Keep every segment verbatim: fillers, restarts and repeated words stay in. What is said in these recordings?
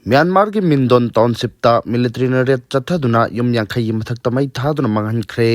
ꯃ꯭ꯌꯥꯟꯃꯥꯔꯒꯤ ꯃꯤꯟꯗꯣꯟ ꯇꯥꯎꯟꯁꯤꯞꯇ ꯃꯤꯂꯤꯇꯔꯤꯅ red ꯆꯠꯊꯗꯨꯅ ꯌꯨꯝ ꯌꯥꯡꯈꯩꯒꯤ ꯃꯊꯛꯇ ꯃꯩ ꯊꯥꯗꯨꯅ ꯃꯥꯡꯍꯟꯈ꯭ꯔꯦ꯫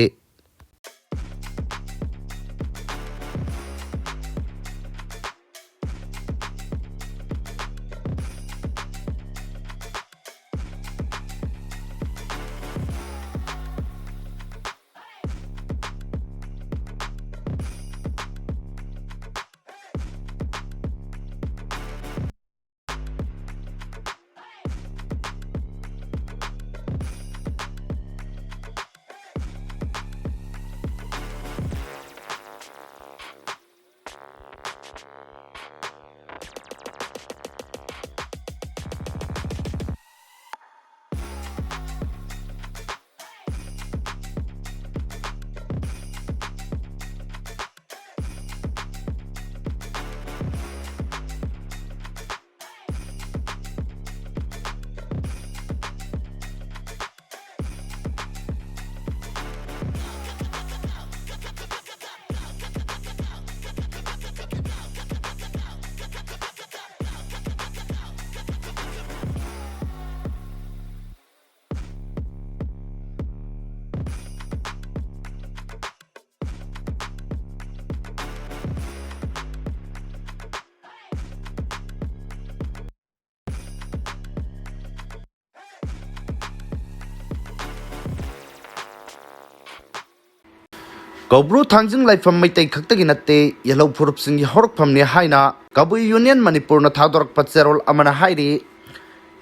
ꯀꯧꯕ꯭ꯔꯨ ꯊꯥꯡꯖꯤꯡ ꯂꯥꯏꯐꯝ ꯃꯩꯇꯩ ꯈꯛꯇꯒꯤ ꯅꯠꯇꯦ, ꯌꯦꯜꯍꯧ ꯐꯨꯔꯨꯞꯁꯤꯡꯒꯤ ꯍꯧꯔꯛꯐꯝꯅꯤ ꯍꯥꯏꯅ ꯀꯕꯨꯏ ꯌꯨꯅꯤꯌꯟ ꯃꯅꯤꯄꯨꯔꯅ ꯊꯥꯗꯣꯔꯛꯄ ꯆꯦꯔꯣꯜ ꯑꯃꯅ ꯍꯥꯏꯔꯤ꯫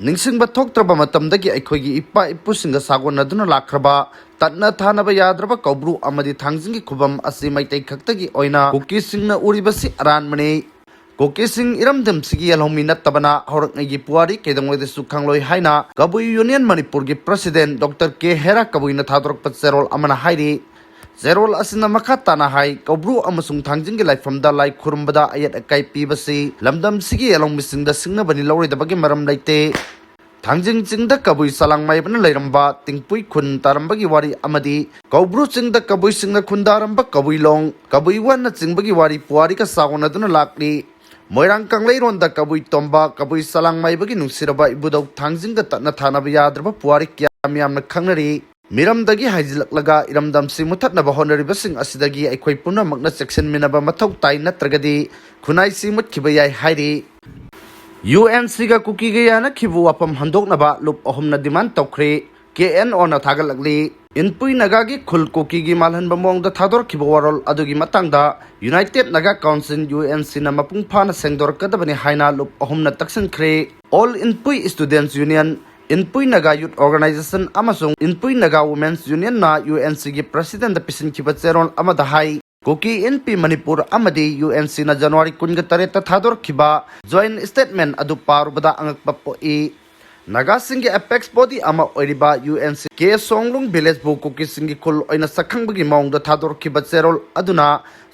ꯅꯤꯡꯁꯤꯡꯕ ꯊꯣꯛꯇ꯭ꯔꯕ ꯃꯇꯝꯗꯒꯤ ꯑꯩꯈꯣꯏꯒꯤ ꯏꯄꯥ ꯏꯄꯨꯁꯤꯡꯒ ꯁꯥꯒꯣꯟꯅꯗꯨꯅ ꯂꯥꯛꯈ꯭ꯔꯕ ꯇꯠꯅ ꯊꯥꯅꯕ ꯌꯥꯗ꯭ꯔꯕ ꯀꯧꯕ꯭ꯔꯨ ꯑꯃꯗꯤ ꯊꯥꯡꯖꯤꯡꯒꯤ ꯈꯨꯕꯝ ꯑꯁꯤ ꯃꯩꯇꯩ ꯈꯛꯇꯒꯤ ꯑꯣꯏꯅ ꯀꯨꯀꯤꯁꯤꯡꯅ ꯎꯔꯤꯕꯁꯤ ꯑꯔꯥꯟꯕꯅꯤ꯫ ꯀꯨꯀꯤꯁꯤꯡ ꯏꯔꯝꯗꯝꯁꯤꯒꯤ ꯌꯦꯜꯍꯧꯃꯤ ꯅꯠꯇꯕꯅ ꯍꯧꯔꯛꯉꯩꯒꯤ ꯄꯨꯋꯥꯔꯤ ꯀꯩꯗꯧꯉꯩꯗꯁꯨ ꯈꯪꯂꯣꯏ ꯍꯥꯏꯅ ꯀꯕꯨꯏ ꯌꯨꯅꯤꯌꯟ ꯃꯅꯤꯄꯨꯔꯒꯤ ꯄ꯭ꯔꯁꯤꯗꯦꯟ ꯗꯣꯛꯇꯔ ꯀꯦ ꯍꯦꯔꯥ ꯀꯕꯨꯏꯅ ꯊꯥꯗꯣꯔꯛꯄ ꯆꯦꯔꯣꯜ ꯑꯃꯅ ꯍꯥꯏꯔꯤ꯫ ꯆꯦꯔꯣꯜ ꯑꯁꯤꯅ ꯃꯈꯥ ꯇꯥꯅ ꯍꯥꯏ, ꯀꯧꯕ꯭ꯔꯨ ꯑꯃꯁꯨꯡ ꯊꯥꯡꯖꯤꯡꯒꯤ ꯂꯥꯏꯐꯝꯗ ꯂꯥꯏ ꯈꯨꯔꯨꯝꯕꯗ ꯑꯌꯦꯠ ꯑꯀꯥꯏ ꯄꯤꯕꯁꯤ ꯂꯝꯗꯝꯁꯤꯒꯤ ꯌꯦꯜꯍꯧꯃꯤꯁꯤꯡꯗ ꯁꯤꯡꯅꯕꯅꯤ ꯂꯧꯔꯣꯏꯗꯕꯒꯤ ꯃꯔꯝ ꯂꯩꯇꯦ꯫ ꯊꯥꯡꯖꯤꯡ ꯆꯤꯡꯗ ꯀꯕꯨꯏ ꯆꯂꯥꯡ ꯃꯥꯏꯕꯅ ꯂꯩꯔꯝꯕ ꯇꯤꯡꯄꯨꯏ ꯈꯨꯟ ꯇꯥꯔꯝꯕꯒꯤ ꯋꯥꯔꯤ ꯑꯃꯗꯤ ꯀꯧꯕ꯭ꯔꯨ ꯆꯤꯡꯗ ꯀꯕꯨꯏꯁꯤꯡꯅ ꯈꯨꯟꯗꯥꯔꯝꯕ ꯀꯕꯨꯏ ꯂꯣꯡ, ꯀꯕꯨꯏ ꯋꯥꯟꯅ ꯆꯤꯡꯕꯒꯤ ꯋꯥꯔꯤ ꯄꯨꯋꯥꯔꯤꯒ ꯆꯥꯎꯅꯗꯨꯅ ꯂꯥꯛꯂꯤ꯫ ꯃꯣꯏꯔꯥꯡ ꯀꯪꯂꯩꯔꯣꯟꯗ ꯀꯕꯨꯏ ꯇꯣꯝꯕ, ꯀꯕꯨꯏ ꯆꯂꯥꯡ ꯃꯥꯏꯕꯒꯤ ꯅꯨꯡꯁꯤꯔꯕ ꯏꯕꯨꯙꯧ ꯊꯥꯡꯖꯤꯡꯒ ꯇꯠꯅ ꯊꯥꯅꯕ ꯌꯥꯗ꯭ꯔꯕ ꯄꯨꯋꯥꯔꯤ ꯀꯌꯥ ꯃꯤꯌꯥꯝꯅ ꯈꯪꯅꯔꯤ꯫ ꯃꯤꯔꯝꯗꯒꯤ ꯍꯥꯏꯖꯤꯜꯂꯛꯂꯒ ꯏꯔꯝꯗꯝꯁꯤ ꯃꯨꯊꯠꯅꯕ ꯍꯣꯠꯅꯔꯤꯕꯁꯤꯡ ꯑꯁꯤꯗꯒꯤ ꯑꯩꯈꯣꯏ ꯄꯨꯝꯅꯃꯛꯅ ꯆꯦꯛꯁꯤꯟꯃꯤꯟꯅꯕ ꯃꯊꯧ ꯇꯥꯏ, ꯅꯠꯇ꯭ꯔꯒꯗꯤ ꯈꯨꯟꯅꯥꯏꯁꯤ ꯃꯨꯠꯈꯤꯕ ꯌꯥꯏ ꯍꯥꯏꯔꯤ꯫ ꯌꯨ ꯑꯦꯟ ꯁꯤꯒ ꯀꯨꯀꯤꯒ ꯌꯥꯅꯈꯤꯕ ꯋꯥꯐꯝ ꯍꯟꯗꯣꯛꯅꯕ ꯂꯨꯞ ꯑꯍꯨꯝꯅ ꯗꯤꯃꯥꯟ ꯇꯧꯈ꯭ꯔꯦ꯫ ꯀꯦ ꯑꯦꯟ ꯑꯣꯅ ꯊꯥꯒꯠꯂꯛꯂꯤ꯫ ꯏꯟꯄꯨꯏ ꯅꯥꯒꯥꯒꯤ ꯈꯨꯜ ꯀꯨꯀꯤꯒꯤ ꯃꯥꯜꯍꯟꯕ ꯃꯑꯣꯡꯗ ꯊꯥꯗꯣꯔꯛꯈꯤꯕ ꯋꯥꯔꯣꯜ ꯑꯗꯨꯒꯤ ꯃꯇꯥꯡꯗ united Naga council, U N ꯁꯤꯅ ꯃꯄꯨꯡ ꯐꯥꯅ ꯁꯦꯡꯗꯣꯔꯛꯀꯗꯕꯅꯤ ꯍꯥꯏꯅ ꯂꯨꯞ ꯑꯍꯨꯝꯅ ꯇꯛꯁꯤꯟꯈ꯭ꯔꯦ꯫ All Inpui students union, Inpui Naga youth organisation ꯑꯃꯁꯨꯡ ꯏꯟꯄꯨꯏ ꯅꯥꯒꯥ ꯋꯨꯃꯦꯟꯁ ꯌꯨꯅꯤꯌꯟꯅ ꯌꯨ ꯑꯦꯟ ꯁꯤꯒꯤ ꯄ꯭ꯔꯦꯁꯤꯗꯦꯟꯠꯇ ꯄꯤꯁꯤꯟꯈꯤꯕ ꯆꯦꯔꯣꯜ ꯑꯃꯗ ꯍꯥꯏ, ꯀꯨꯀꯤ ꯏꯟꯄꯤ ꯃꯅꯤꯄꯨꯔ ꯑꯃꯗꯤ ꯌꯨ ꯑꯦꯟ ꯁꯤꯅ ꯖꯅꯋꯥꯔꯤ ꯀꯨꯟꯒ ꯇꯔꯦꯠꯇ ꯊꯥꯗꯣꯔꯛꯈꯤꯕ ꯖꯣꯏꯟꯠ ꯁ꯭ꯇꯦꯠꯃꯦꯟꯠ ꯑꯗꯨ ꯄꯥꯔꯨꯕꯗ ꯑꯉꯛꯄ ꯄꯣꯛꯏ꯫ ꯅꯥꯒꯥꯁꯤꯡꯒꯤ ꯑꯦꯄꯦꯛꯁ ꯕꯣꯗꯤ ꯑꯃ ꯑꯣꯏꯔꯤꯕ ꯌꯨ ꯑꯦꯟ ꯁꯤ ꯀꯦ ꯁꯣꯡꯂꯨꯡ ꯚꯤꯂꯦꯖꯕꯨ ꯀꯨꯀꯤꯁꯤꯡꯒꯤ ꯈꯨꯜ ꯑꯣꯏꯅ ꯁꯛꯈꯪꯕꯒꯤ ꯃꯑꯣꯡꯗ ꯊꯥꯗꯣꯔꯛꯈꯤꯕ ꯆꯦꯔꯣꯜ ꯑꯗꯨꯅ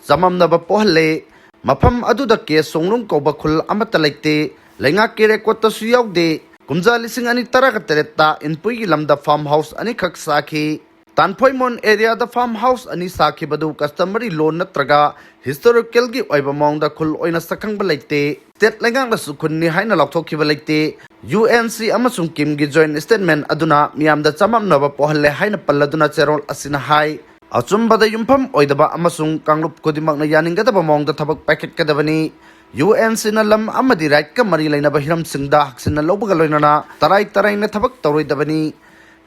ꯆꯃꯝꯅꯕ ꯄꯣꯛꯍꯜꯂꯦ꯫ ꯃꯐꯝ ꯑꯗꯨꯗ ꯀꯦ ꯁꯣꯡꯂꯨꯡ ꯀꯧꯕ ꯈꯨꯜ ꯑꯃꯠꯇ ꯂꯩꯇꯦ꯫ ꯂꯩꯉꯥꯛꯀꯤ ꯔꯦꯀꯣꯔꯗꯇꯁꯨ ꯌꯥꯎꯗꯦ꯫ ꯀꯨꯝꯖꯥ ꯂꯤꯁꯤꯡ ꯑꯅꯤ ꯇꯔꯥꯒ ꯇꯔꯦꯠꯇ ꯏꯟꯄꯨꯏꯒꯤ ꯂꯝꯗ ꯐꯥꯔꯝ ꯍꯥꯎꯁ ꯑꯅꯤꯈꯛ ꯁꯥꯈꯤ꯫ ꯇꯥꯟꯐꯣꯏꯃꯣꯟ ꯑꯦꯔꯤꯌꯥꯗ ꯐꯥꯔꯝ ꯍꯥꯎꯁ ꯑꯅꯤ ꯁꯥꯈꯤꯕꯗꯨ ꯀꯁꯇꯃꯔꯤ ꯂꯣ ꯅꯠꯇ꯭ꯔꯒ ꯍꯤꯁꯇꯣꯔꯤꯀꯦꯜꯒꯤ ꯑꯣꯏꯕ ꯃꯑꯣꯡꯗ ꯈꯨꯜ ꯑꯣꯏꯅ ꯁꯛꯈꯪꯕ ꯂꯩꯇꯦ꯫ ꯁ꯭ꯇꯦꯠ ꯂꯩꯉꯥꯛꯅꯁꯨ ꯈꯨꯟꯅꯤ ꯍꯥꯏꯅ ꯂꯥꯎꯊꯣꯛꯈꯤꯕ ꯂꯩꯇꯦ꯫ ꯌꯨ ꯑꯦꯟ ꯁꯤ ꯑꯃꯁꯨꯡ ꯀꯤꯝꯒꯤ ꯖꯣꯏꯟꯠ ꯁ꯭ꯇꯦꯠꯃꯦꯟꯠ ꯑꯗꯨꯅ ꯃꯤꯌꯥꯝꯗ ꯆꯃꯝꯅꯕ ꯄꯣꯛꯍꯜꯂꯦ ꯍꯥꯏꯅ ꯄꯜꯂꯗꯨꯅ ꯆꯦꯔꯣꯜ ꯑꯁꯤꯅ ꯍꯥꯏ, ꯑꯆꯨꯝꯕꯗ ꯌꯨꯝꯐꯝ ꯑꯣꯏꯗꯕ ꯑꯃꯁꯨꯡ ꯀꯥꯡꯂꯨꯞ ꯈꯨꯗꯤꯡꯃꯛꯅ ꯌꯥꯅꯤꯡꯒꯗꯕ ꯃꯑꯣꯡꯗ ꯊꯕꯛ ꯄꯥꯏꯈꯠꯀꯗꯕꯅꯤ꯫ ꯌꯨ ꯑꯦꯟ ꯁꯤꯅ ꯂꯝ ꯑꯃꯗꯤ ꯔꯥꯏꯠꯀ ꯃꯔꯤ ꯂꯩꯅꯕ ꯍꯤꯔꯝꯁꯤꯡꯗ ꯍꯛꯁꯤꯟꯅ ꯂꯧꯕꯒ ꯂꯣꯏꯅꯅ ꯇꯔꯥꯏ ꯇꯔꯥꯏꯅ ꯊꯕꯛ ꯇꯧꯔꯣꯏꯗꯕꯅꯤ꯫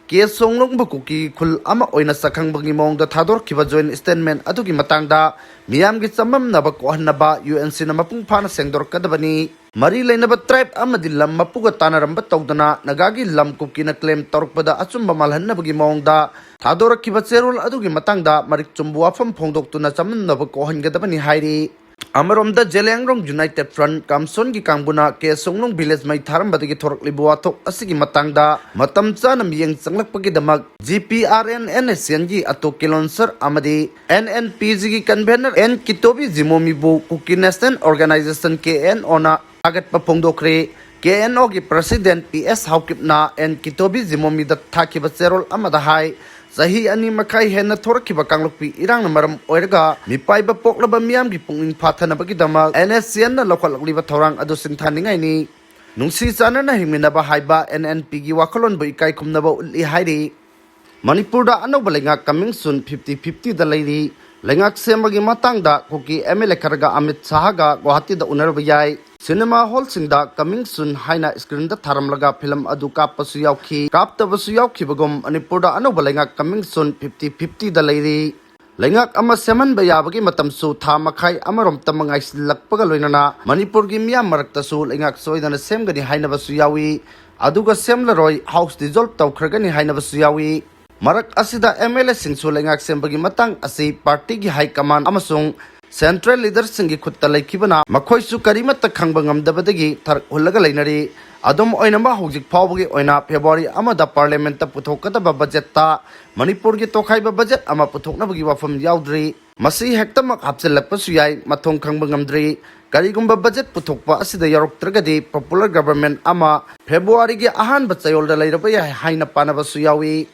ꯀꯦ ꯁꯣꯡꯂꯨꯡꯕꯨ ꯀꯨꯀꯤ ꯈꯨꯜ ꯑꯃ ꯑꯣꯏꯅ ꯁꯛꯈꯪꯕꯒꯤ ꯃꯑꯣꯡꯗ ꯊꯥꯗꯣꯔꯛꯈꯤꯕ ꯖꯣꯏꯟꯠ ꯁ꯭ꯇꯦꯠꯃꯦꯟꯠ ꯑꯗꯨꯒꯤ ꯃꯇꯥꯡꯗ ꯃꯤꯌꯥꯝꯒꯤ ꯆꯃꯝꯅꯕ ꯀꯣꯛꯍꯟꯅꯕ ꯌꯨ ꯑꯦꯟ ꯁꯤꯅ ꯃꯄꯨꯡ ꯐꯥꯅ ꯁꯦꯡꯗꯣꯔꯛꯀꯗꯕꯅꯤ꯫ ꯃꯔꯤ ꯂꯩꯅꯕ ꯇ꯭ꯔꯥꯏꯕ ꯑꯃꯗꯤ ꯂꯝ ꯃꯄꯨꯒ ꯇꯥꯟꯅꯔꯝꯕ ꯇꯧꯗꯅ ꯅꯥꯒꯥꯒꯤ ꯂꯝ ꯀꯨꯀꯤꯅ ꯀ꯭ꯂꯦꯝ ꯇꯧꯔꯛꯄꯗ ꯑꯆꯨꯝꯕ ꯃꯥꯜꯍꯟꯅꯕꯒꯤ ꯃꯑꯣꯡꯗ ꯊꯥꯗꯣꯔꯛꯈꯤꯕ ꯆꯦꯔꯣꯜ ꯑꯗꯨꯒꯤ ꯃꯇꯥꯡꯗ ꯃꯔꯤꯛ ꯆꯨꯝꯕ ꯋꯥꯐꯝ ꯐꯣꯡꯗꯣꯛꯇꯨꯅ ꯆꯃꯝꯅꯕ ꯀꯣꯛꯍꯟꯒꯗꯕꯅꯤ ꯍꯥꯏꯔꯤ꯫ ꯑꯃꯔꯣꯝꯗ ꯖꯦꯂꯤꯌꯥꯡꯔꯣꯡ ꯌꯨꯅꯥꯏꯇꯦꯗ ꯐ꯭ꯔꯟꯠ ꯀꯥꯝꯁꯣꯟꯒꯤ ꯀꯥꯡꯕꯨꯅ ꯀꯦ ꯁꯣꯡꯂꯨꯡ ꯚꯤꯂꯦꯖ ꯃꯩ ꯊꯥꯔꯝꯕꯗꯒꯤ ꯊꯣꯔꯛꯂꯤꯕ ꯋꯥꯊꯣꯛ ꯑꯁꯤꯒꯤ ꯃꯇꯥꯡꯗ ꯃꯇꯝ ꯆꯥꯅ ꯃꯤꯠꯌꯦꯡ ꯆꯪꯂꯛꯄꯒꯤꯗꯃꯛ G P R N N S ꯑꯦꯟꯒꯤ ꯑꯇꯣ ꯀꯤꯂꯣꯟꯁꯔ ꯑꯃꯗꯤ ꯑꯦꯟ ꯑꯦꯟ ꯄꯤ ꯖꯤꯒꯤ ꯀꯟꯚꯦꯅꯔ ꯑꯦꯟ ꯀꯤꯇꯣꯕꯤ ꯖꯤꯃꯣꯃꯤꯕꯨ Kuki national organisation, K N ꯑꯣꯅ ꯊꯥꯒꯠꯄ ꯐꯣꯡꯗꯣꯛꯈ꯭ꯔꯦ꯫ ꯀꯦ ꯑꯦꯟ ꯑꯣꯒꯤ ꯄ꯭ꯔꯦꯁꯤꯗꯦꯟꯠ ꯄꯤ ꯑꯦꯁ ꯍꯥꯎꯀꯤꯞꯅ ꯑꯦꯟ ꯀꯤꯇꯣꯕꯤ ꯖꯤꯃꯣꯃꯤꯗ ꯊꯥꯈꯤꯕ ꯆꯦꯔꯣꯜ ꯑꯃꯗ ꯍꯥꯏ, ꯆꯍꯤ ꯑꯅꯤ ꯃꯈꯥꯏ ꯍꯦꯟꯅ ꯊꯣꯔꯛꯈꯤꯕ ꯀꯥꯡꯂꯨꯞꯀꯤ ꯏꯔꯥꯡꯅ ꯃꯔꯝ ꯑꯣꯏꯔꯒ ꯃꯤꯄꯥꯏꯕ ꯄꯣꯛꯂꯕ ꯃꯤꯌꯥꯝꯒꯤ ꯄꯨꯛꯅꯤꯡ ꯐꯥꯊꯅꯕꯒꯤꯗꯃꯛ ꯑꯦꯟ ꯑꯦꯁ ꯁꯤ ꯑꯦꯟꯅ ꯂꯧꯈꯠꯂꯛꯂꯤꯕ ꯊꯧꯔꯥꯡ ꯑꯗꯨ ꯁꯤꯡꯊꯥꯅꯤꯡꯉꯥꯏꯅꯤ꯫ ꯅꯨꯡꯁꯤ ꯆꯥꯟꯅꯅ ꯍꯤꯡꯃꯤꯟꯅꯕ ꯍꯥꯏꯕ ꯑꯦꯟ ꯑꯦꯟ ꯄꯤꯒꯤ ꯋꯥꯈꯜꯂꯣꯟꯕꯨ ꯏꯀꯥꯏ ꯈꯨꯝꯅꯕ ꯎꯠꯂꯤ ꯍꯥꯏꯔꯤ꯫ ꯃꯅꯤꯄꯨꯔꯗ ꯑꯅꯧꯕ ꯂꯩꯉꯥꯛ coming soon, fifty fiftyꯗ ꯂꯩꯔꯤ꯫ ꯂꯩꯉꯥꯛ ꯁꯦꯝꯕꯒꯤ ꯃꯇꯥꯡꯗ ꯀꯨꯀꯤ ꯑꯦꯝ ꯑꯦꯜ ꯑꯦ ꯈꯔꯒ ꯑꯃꯤꯠ ꯁꯥꯍꯒ ꯒꯨꯋꯥꯍꯥꯇꯤꯗ ꯎꯅꯔꯨꯕ ꯌꯥꯏ꯫ ꯁꯤꯅꯦꯃꯥ ꯍꯣꯜꯁꯤꯡꯗ coming soon ꯍꯥꯏꯅ ꯁ꯭ꯀ꯭ꯔꯤꯟꯗ ꯊꯥꯔꯝꯂꯒ ꯐꯤꯂꯝ ꯑꯗꯨ ꯀꯥꯞꯄꯁꯨ ꯌꯥꯎꯈꯤ꯫ ꯀꯥꯞꯇꯕꯁꯨ ꯌꯥꯎꯈꯤꯕꯒꯨꯝ ꯃꯅꯤꯄꯨꯔꯗ ꯑꯅꯧꯕ ꯂꯩꯉꯥꯛ coming soon, fifty fiftyꯗ ꯂꯩꯔꯤ꯫ ꯂꯩꯉꯥꯛ ꯑꯃ ꯁꯦꯝꯍꯟꯕ ꯌꯥꯕꯒꯤ ꯃꯇꯝꯁꯨ ꯊꯥ ꯃꯈꯥꯏ ꯑꯃꯔꯣꯝꯇ ꯉꯥꯏꯁꯤꯜꯂꯛꯄꯒ ꯂꯣꯏꯅꯅ ꯃꯅꯤꯄꯨꯔꯒꯤ ꯃꯤꯌꯥꯝ ꯃꯔꯛꯇꯁꯨ ꯂꯩꯉꯥꯛ ꯁꯣꯏꯗꯅ ꯁꯦꯝꯒꯅꯤ ꯍꯥꯏꯅꯕꯁꯨ ꯌꯥꯎꯏ꯫ ꯑꯗꯨꯒ ꯁꯦꯝꯂꯔꯣꯏ, ꯍꯥꯎꯁ ꯗꯤꯖꯣꯜꯕ ꯇꯧꯈ꯭ꯔꯒꯅꯤ ꯍꯥꯏꯅꯕꯁꯨ ꯌꯥꯎꯏ꯫ ꯃꯔꯛ ꯑꯁꯤꯗ ꯑꯦꯝ ꯑꯦꯜ ꯑꯦꯁꯤꯡꯁꯨ ꯂꯩꯉꯥꯛ ꯁꯦꯝꯕꯒꯤ ꯃꯇꯥꯡ ꯑꯁꯤ ꯄꯥꯔꯇꯤꯒꯤ ꯍꯥꯏ ꯀꯃꯥꯟ ꯑꯃꯁꯨꯡ ꯁꯦꯟꯇ꯭ꯔꯦꯜ ꯂꯤꯗꯔꯁꯤꯡꯒꯤ ꯈꯨꯠꯇ ꯂꯩꯈꯤꯕꯅ ꯃꯈꯣꯏꯁꯨ ꯀꯔꯤꯃꯠꯇ ꯈꯪꯕ ꯉꯝꯗꯕꯗꯒꯤ ꯊꯔꯛ ꯍꯨꯜꯂꯒ ꯂꯩꯅꯔꯤ꯫ ꯑꯗꯨꯝ ꯑꯣꯏꯅꯃꯛ, ꯍꯧꯖꯤꯛ ꯐꯥꯎꯕꯒꯤ ꯑꯣꯏꯅ ꯐꯦꯕ꯭ꯔꯨꯋꯥꯔꯤ ꯑꯃꯗ ꯄꯥꯔꯂꯤꯌꯥꯃꯦꯟꯠꯇ ꯄꯨꯊꯣꯛꯀꯗꯕ ꯕꯖꯦꯠꯇ ꯃꯅꯤꯄꯨꯔꯒꯤ ꯇꯣꯈꯥꯏꯕ ꯕꯖꯦꯠ ꯑꯃ ꯄꯨꯊꯣꯛꯅꯕꯒꯤ ꯋꯥꯐꯝ ꯌꯥꯎꯗ꯭ꯔꯤ꯫ ꯃꯁꯤ ꯍꯦꯛꯇꯃꯛ ꯍꯥꯞꯆꯤꯜꯂꯛꯄꯁꯨ ꯌꯥꯏ, ꯃꯊꯣꯡ ꯈꯪꯕ ꯉꯝꯗ꯭ꯔꯤ꯫ ꯀꯔꯤꯒꯨꯝꯕ ꯕꯖꯦꯠ ꯄꯨꯊꯣꯛꯄ ꯑꯁꯤꯗ ꯌꯥꯎꯔꯛꯇ꯭ꯔꯒꯗꯤ popular government ꯑꯃ ꯐꯦꯕ꯭ꯔꯨꯋꯥꯔꯤꯒꯤ ꯑꯍꯥꯟꯕ ꯆꯌꯣꯜꯗ ꯂꯩꯔꯕ ꯌꯥꯏ ꯍꯥꯏꯅ ꯄꯥꯅꯕꯁꯨ ꯌꯥꯎꯏ꯫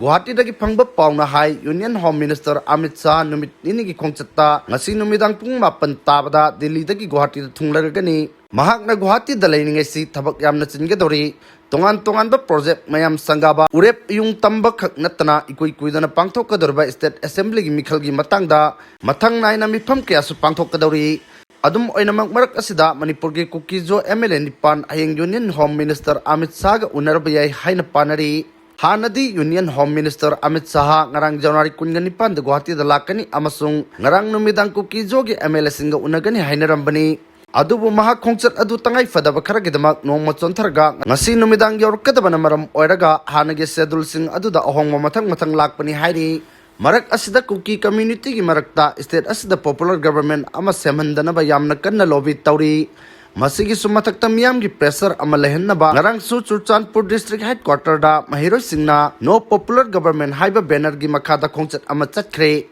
ꯒꯨꯋꯥꯍꯥꯇꯤꯗꯒꯤ ꯐꯪꯕ ꯄꯥꯎꯅ ꯍꯥꯏ, union home minister Amit Shah ꯅꯨꯃꯤꯠ ꯅꯤꯅꯤꯒꯤ ꯈꯣꯡꯆꯠꯇ ꯉꯁꯤ ꯅꯨꯃꯤꯗꯥꯡ ꯄꯨꯡ ꯃꯥꯄꯟ ꯇꯥꯕꯗ ꯗꯤꯜꯂꯤꯗꯒꯤ ꯒꯨꯋꯥꯍꯥꯇꯤꯗ ꯊꯨꯡꯂꯔꯒꯅꯤ꯫ ꯃꯍꯥꯛꯅ ꯒꯨꯋꯥꯍꯥꯇꯤꯗ ꯂꯩꯔꯤꯉꯩꯁꯤ ꯊꯕꯛ ꯌꯥꯝꯅ ꯆꯤꯟꯒꯗꯧꯔꯤ꯫ ꯇꯣꯉꯥꯟ ꯇꯣꯉꯥꯟꯕ ꯄ꯭ꯔꯣꯖꯦꯛ ꯃꯌꯥꯝ ꯁꯪꯒꯥꯕ, ꯎꯔꯦꯞ ꯏꯌꯨꯡ ꯇꯝꯕ ꯈꯛ ꯅꯠꯇꯅ ꯏꯀꯨꯏ ꯀꯨꯏꯗꯅ ꯄꯥꯡꯊꯣꯛꯀꯗꯧꯔꯤꯕ ꯁ꯭ꯇꯦꯠ ꯑꯦꯁꯦꯝꯕ꯭ꯂꯤꯒꯤ ꯃꯤꯈꯜꯒꯤ ꯃꯇꯥꯡꯗ ꯃꯊꯪ ꯅꯥꯏꯅ ꯃꯤꯐꯝ ꯀꯌꯥꯁꯨ ꯄꯥꯡꯊꯣꯛꯀꯗꯧꯔꯤ꯫ ꯑꯗꯨꯝ ꯑꯣꯏꯅꯃꯛ, ꯃꯔꯛ ꯑꯁꯤꯗ ꯃꯅꯤꯄꯨꯔꯒꯤ ꯀꯨꯀꯤꯖꯣ ꯑꯦꯝ ꯑꯦꯜ ꯑꯦ ꯅꯤꯄꯥꯟ ꯍꯌꯦꯡ ꯌꯨꯅꯤꯌꯟ ꯍꯣꯝ ꯃꯤꯅꯤꯁꯇꯔ ꯑꯃꯤꯠ ꯁꯥꯍꯒ ꯎꯅꯔꯕ ꯌꯥꯏ ꯍꯥꯏꯅ ꯄꯥꯅꯔꯤ꯫ ꯍꯥꯟꯅꯗꯤ union home minister Amit Shah ꯉꯔꯥꯡ ꯖꯅꯋꯥꯔꯤ ꯀꯨꯟꯒ ꯅꯤꯄꯥꯟꯗ ꯒꯨꯋꯥꯍꯥꯇꯤꯗ ꯂꯥꯛꯀꯅꯤ ꯑꯃꯁꯨꯡ ꯉꯔꯥꯡ ꯅꯨꯃꯤꯗꯥꯡ ꯀꯨꯀꯤꯖꯣꯒꯤ ꯑꯦꯝ ꯑꯦꯜ ꯑꯦꯁꯤꯡꯒ ꯎꯅꯒꯅꯤ ꯍꯥꯏꯅꯔꯝꯕꯅꯤ꯫ ꯑꯗꯨꯕꯨ ꯃꯍꯥꯛ ꯈꯣꯡꯆꯠ ꯑꯗꯨ ꯇꯉꯥꯏ ꯐꯗꯕ ꯈꯔꯒꯤꯗꯃꯛ ꯅꯣꯡꯃ ꯆꯣꯟꯊꯔꯒ ꯉꯁꯤ ꯅꯨꯃꯤꯗꯥꯡ ꯌꯧꯔꯛꯀꯗꯕꯅ ꯃꯔꯝ ꯑꯣꯏꯔꯒ ꯍꯥꯟꯅꯒꯤ ꯁꯦꯗꯨꯜꯁꯤꯡ ꯑꯗꯨꯗ ꯑꯍꯣꯡꯕ ꯃꯊꯪ ꯃꯊꯪ ꯂꯥꯛꯄꯅꯤ ꯍꯥꯏꯔꯤ꯫ ꯃꯔꯛ ꯑꯁꯤꯗ ꯀꯨꯀꯤ ꯀꯝꯃ꯭ꯌꯨꯅꯤꯇꯤꯒꯤ ꯃꯔꯛꯇ ꯁ꯭ꯇꯦꯠ ꯑꯁꯤꯗ popular government ꯑꯃ ꯁꯦꯝꯍꯟꯗꯅꯕ ꯌꯥꯝꯅ ꯀꯟꯅ ꯂꯣꯕꯤ ꯇꯧꯔꯤ꯫ ꯃꯁꯤꯒꯤꯁꯨ ꯃꯊꯛꯇ ꯃꯤꯌꯥꯝꯒꯤ ꯄ꯭ꯔꯦꯁꯔ ꯑꯃ ꯂꯩꯍꯟꯅꯕ ꯉꯔꯥꯡꯁꯨ ꯆꯨꯔꯆꯥꯟꯄꯨꯔ ꯗꯤꯁꯇ꯭ꯔꯤꯛ ꯍꯦꯗꯀ꯭ꯋꯥꯇꯔꯗ ꯃꯍꯩꯔꯣꯏꯁꯤꯡꯅ No Popular Government ꯍꯥꯏꯕ ꯕꯦꯅꯔꯒꯤ ꯃꯈꯥꯗ ꯈꯣꯡꯆꯠ ꯑꯃ ꯆꯠꯈ꯭ꯔꯦ꯫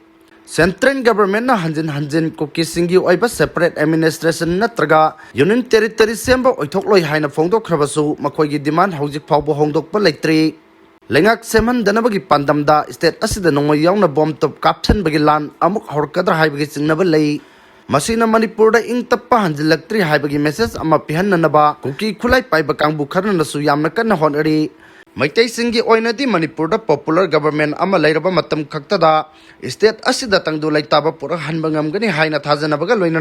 ꯁꯦꯟꯇ꯭ꯔꯦꯜ ꯒꯚꯔꯟꯃꯦꯟꯠꯅ ꯍꯟꯖꯤꯟ ꯍꯟꯖꯤꯟ ꯀꯨꯀꯤꯁꯤꯡꯒꯤ ꯑꯣꯏꯕ separate administration ꯅꯠꯇ꯭ꯔꯒ union territory ꯁꯦꯝꯕ ꯑꯣꯏꯊꯣꯛꯂꯣꯏ ꯍꯥꯏꯅ ꯐꯣꯡꯗꯣꯛꯈ꯭ꯔꯕꯁꯨ, ꯃꯈꯣꯏꯒꯤ demand ꯍꯧꯖꯤꯛ ꯐꯥꯎꯕ ꯍꯣꯡꯗꯣꯛꯄ ꯂꯩꯇ꯭ꯔꯤ꯫ ꯂꯩꯉꯥꯛ ꯁꯦꯝꯍꯟꯗꯅꯕꯒꯤ ꯄꯥꯟꯗꯝꯗ state ꯑꯁꯤꯗ ꯅꯣꯡꯃꯩ ꯌꯥꯎꯅ ꯕꯣꯝ ꯇꯨꯞ ꯀꯥꯞꯁꯤꯟꯕꯒꯤ ꯂꯥꯟ ꯑꯃꯨꯛ ꯍꯧꯔꯛꯀꯗ꯭ꯔꯥ ꯍꯥꯏꯕꯒꯤ ꯆꯤꯡꯅꯕ ꯂꯩ꯫ ꯃꯁꯤꯅ ꯃꯅꯤꯄꯨꯔꯗ ꯏꯪ ꯇꯞꯄ ꯍꯟꯖꯤꯜꯂꯛꯇ꯭ꯔꯤ ꯍꯥꯏꯕꯒꯤ message ꯑꯃ ꯄꯤꯍꯟꯅꯅꯕ ꯀꯨꯀꯤ ꯈꯨꯠꯂꯥꯏ ꯄꯥꯏꯕ ꯀꯥꯡꯕꯨ ꯈꯔꯅꯁꯨ ꯌꯥꯝꯅ ꯀꯟꯅ ꯍꯣꯠꯅꯔꯤ꯫ ꯃꯩꯇꯩꯁꯤꯡꯒꯤ ꯑꯣꯏꯅꯗꯤ ꯃꯅꯤꯄꯨꯔꯗ popular government ꯑꯃ ꯂꯩꯔꯕ ꯃꯇꯝ ꯈꯛꯇꯗ state ꯑꯁꯤꯗ ꯇꯪꯗꯨ ꯂꯩꯇꯥꯕ ꯄꯨꯔꯛꯍꯟꯕ ꯉꯝꯒꯅꯤ ꯍꯥꯏꯅ ꯊꯥꯖꯅꯕꯒ ꯂꯣꯏꯅꯅ